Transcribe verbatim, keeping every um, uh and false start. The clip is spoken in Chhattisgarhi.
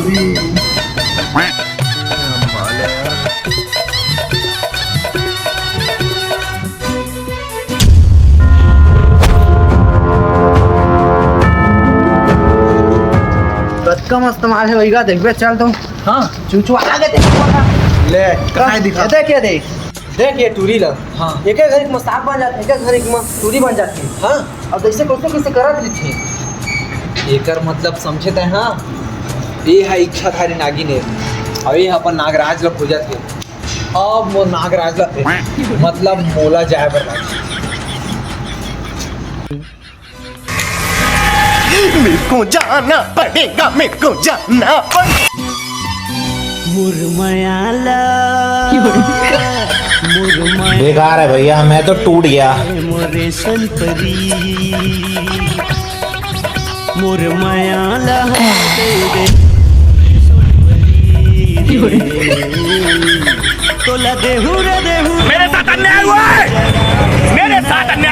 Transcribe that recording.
कतका मस्त माल हे भैया, देखबे चल तो। हाँ। चूचू आ गए, देखो ना। ले, कहाँ दिखा? ये देख, ये देख। देख ये टूरी ला। हाँ। एक एक घरी म सांप बन जाथे, एक एक घरी म टूरी बन जाथे। हाँ। अब ऐसे कैसे कैसे करत रहिथे? एकर मतलब समझे तैं, हाँ? ये हा इच्छाधारी नागिन हे। अउ ये हा अपन नागराज ला खोजत हे। अब मोर नागराज ला, मतलब मोला जाए बर लागही। मेरे को जाना पड़ेगा, मेरे को जाना पड़ेगा। मुरमयाला, मुरमया बेकार है भैया, मैं तो टूट गया। मोरे संतरी, मुरमयाला तेरे तोला देहू रे देहू। मेरे साथ अन्याय हुआ है, मेरे साथ अन्याय।